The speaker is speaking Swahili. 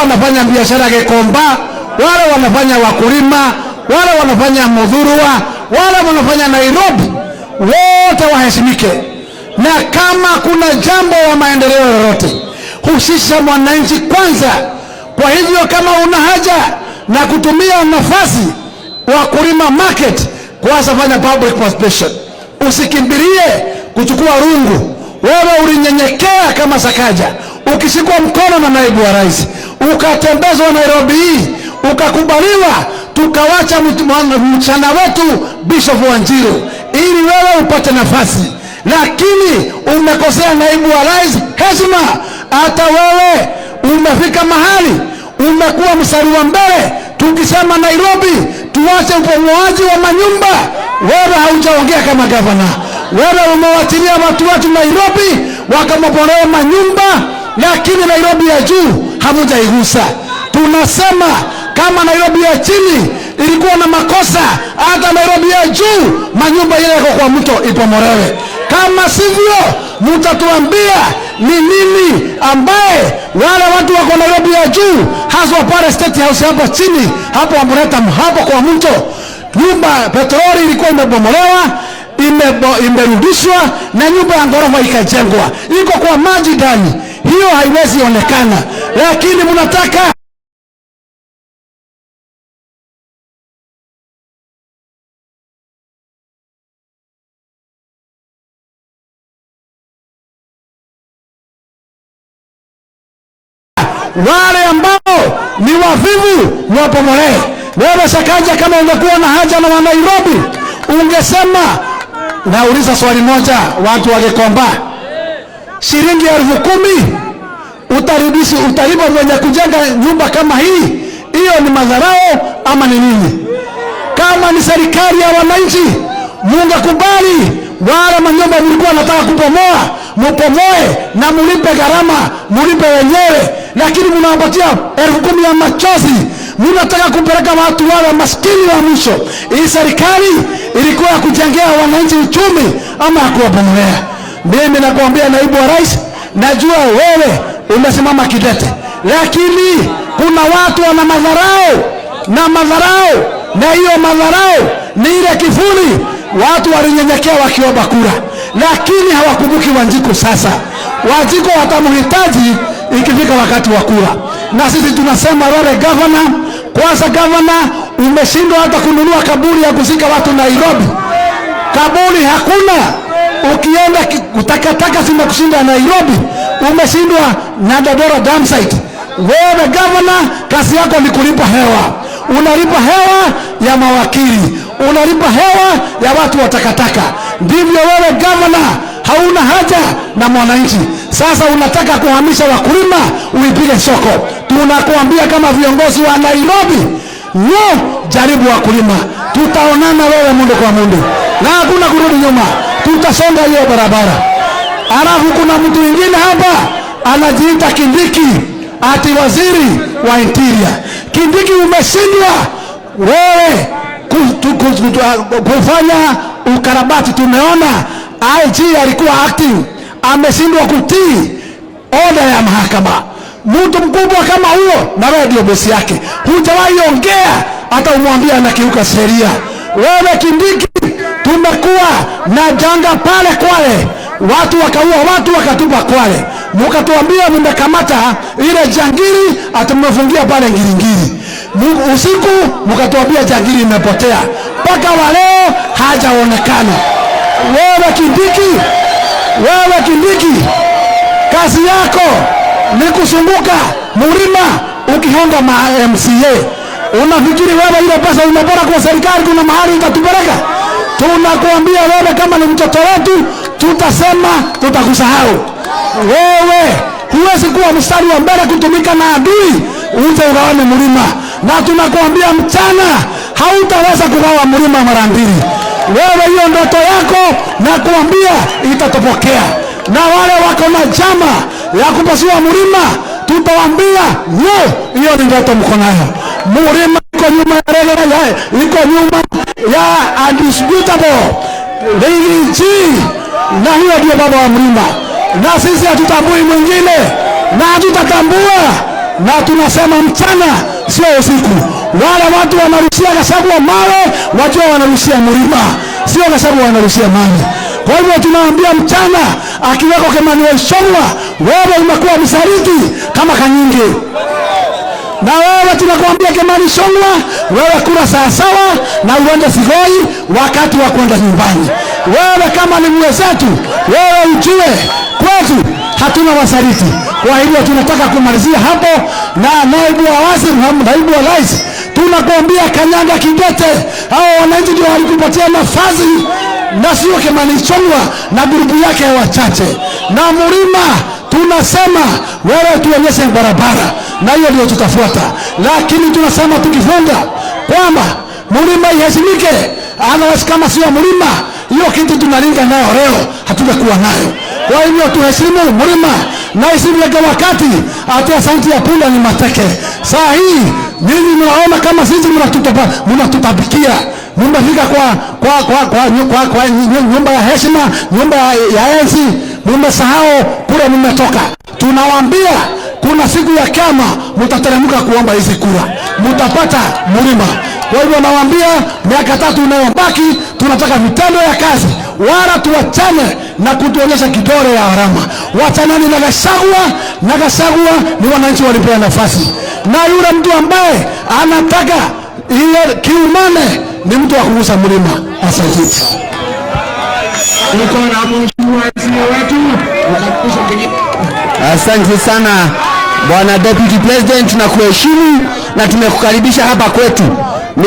wanafanya biashara Gikomba, wale wanafanya wakulima, wale wanafanya Muthurwa, wale wanafanya Nairobi, wote waheshimike. Na kama kuna jambo wa maendeleo yoyote, husisha mwananchi kwanza. Kwa hivyo kama una haja na kutumia nafasi Wakulima market, kwanza fanya public participation, usikimbilie kuchukua rungu. Wewe ulinyenyekea kama Sakaja, ukishikwa mkono na naibu wa rais, ukatembezwa Nairobi hii, ukakubaliwa, tukawacha mchana wetu Bishop Wanjiru ili wewe upate nafasi, lakini umekosea naibu wa rais heshima. Hata wewe umefika mahali umekuwa mstari wa mbele tukisema Nairobi tuache ubomoaji wa manyumba, wewe haujaongea kama gavana. Wewe umewachilia watu wetu Nairobi wakamobolewa manyumba, lakini Nairobi ya juu hamujaigusa. Tunasema kama Nairobi ya chini ilikuwa na makosa, hata Nairobi ya juu manyumba ile yako kwa mto ipomolewe. Kama sivyo, mtatuambia ni nini ambaye wale watu wako Nairobi ya juu, haswa pale State House hapo chini hapo Arboretum hapo kwa mto, nyumba petroli ilikuwa imebomolewa imerudishwa na nyumba ya ghorofa ikajengwa, iko kwa maji ndani, hiyo haiwezi onekana, lakini mnataka wale ambao ni wavivu mwapomolee. Wewe Sakaja, kama ungekuwa na haja na Wanairobi ungesema, nauliza swali moja, watu wa Gikomba, shilingi 10,000 utaribishi utalipa mwenye kujenga nyumba kama hii? Hiyo ni madharau ama ni nini? Kama ni serikali ya wananchi, mungekubali wale manyumba mlikuwa nataka kubomoa, mupomoe na mulipe gharama, mulipe wenyewe, lakini mnawapatia 10,000 ya machozi. Mnataka kupeleka watu wale maskini wa mwisho. Hii serikali ilikuwa ya kujengea wananchi uchumi ama ya kuwabomolea? Mimi nakwambia naibu wa rais, najua wewe umesimama kidete, lakini kuna watu wana madharau na madharau, na hiyo madharau ni ile kifuli. Watu walinyenyekea wakiomba kura, lakini hawakumbuki Wanjiku. Sasa Wanjiku watamhitaji ikifika wakati wa kura, na sisi tunasema wewe gavana, kwanza gavana, umeshindwa hata kununua kaburi ya kuzika watu Nairobi, kaburi hakuna. Ukienda takataka zimekushinda Nairobi, umeshindwa na Dandora dam site. Wewe gavana, kazi yako ni kulipa hewa, unalipa hewa ya mawakili, unalipa hewa ya watu wa takataka. Ndivyo wewe gavana, hauna haja na mwananchi. Sasa unataka kuhamisha wakulima uipige soko. Tunakuambia kama viongozi wa Nairobi, no, jaribu wakulima, tutaonana wewe mundu kwa mundu, na hakuna kurudi nyuma, tutasonga hiyo barabara. Alafu kuna mtu mwingine hapa anajiita Kindiki, ati waziri wa interior. Kindiki, umeshindwa wewe kufanya ukarabati. Tumeona IG alikuwa acting, ameshindwa kutii oda ya mahakama. Mtu mkubwa kama huo, na wewe ndio bosi yake, hujawahi ongea hata umwambie anakiuka sheria. Wewe Kindiki, tumekuwa na janga pale Kwale, watu wakaua watu wakatupa Kwale, mukatuambia mmekamata ile jangili, atumefungia pale Ngiringiri. Usiku mukatuambia jangili imepotea, mpaka wa leo hajaonekana. Wewe Kindiki, wewe Kindiki, kazi yako ni kusunguka mlima ukihonga ma MCA. Unafikiri wewe ile pesa umepora kwa serikali kuna mahali itatupeleka? Tunakuambia wewe kama ni mtoto wetu, tutasema tutakusahau. Wewe huwezi kuwa mstari wa mbele kutumika na adui uje ugawane mlima, na tunakuambia mchana hautaweza kugawa mlima mara mbili. Wewe hiyo ndoto yako nakuambia itatopokea, na wale wako na jama ya kupasua mlima tutawaambia no, hiyo ni ndoto mko nayo. Mlima iko nyuma ya reggae, iko nyuma ya undisputable Riggy G, na huyo ndio baba wa mlima, na sisi hatutambui mwingine na hatutatambua. Na tunasema mchana, sio usiku. Wale watu wanarushia Gachagua mawe, wajua wanarushia mlima, sio Gachagua wanarushia mawe. Kwa hivyo tunaambia mchana, akiweko Kimani Ichung'wah, wewe umekuwa msaliti kama Kanyingi. Na wewe tunakuambia Kimani Ichung'wah, wewe kura sawasawa na uende Sigoi wakati wa kwenda nyumbani. Wewe kama ni mwenzetu, wewe ujue kwetu hatuna wasaliti. Kwa hivyo tunataka kumalizia hapo, na naibu wa waziri, naibu wa rais, tunakuambia kanyaga kidete. Hao wananchi ndio walikupatia nafasi na sio Kimani Ichung'wah na group yake ya wachache. Na Mlima tunasema wewe tuonyeshe barabara, na hiyo ndio tutafuata, lakini tunasema tukifunga kwamba mlima iheshimike, otherwise kama sio mlima, hiyo kitu tunalinga nayo leo hatutakuwa nayo. Kwa hivyo tuheshimu mlima na isifike wakati ati asante ya punda ni mateke. Saa hii nyinyi mnaona kama sisi mnatutapikia, mmefika kwa nyumba ya heshima, nyumba ya enzi, mmesahau kule mmetoka. Tunawaambia kuna siku ya kama mtateremka kuomba hizi kura, mtapata mlima. Kwa hivyo nawaambia miaka 3 inayobaki tunataka vitendo ya kazi, wala tuwachane na kutuonyesha kidole ya alama. Wachanani na Gachagua, na Gachagua ni wananchi walipewa nafasi, na yule mtu ambaye anataka ile kiumane ni mtu wa kugusa mlima. Asante. Tuko na mheshimiwa wetu ukaribisha pengine. Asante sana, Bwana Deputy President, tunakuheshimu na tumekukaribisha hapa kwetu.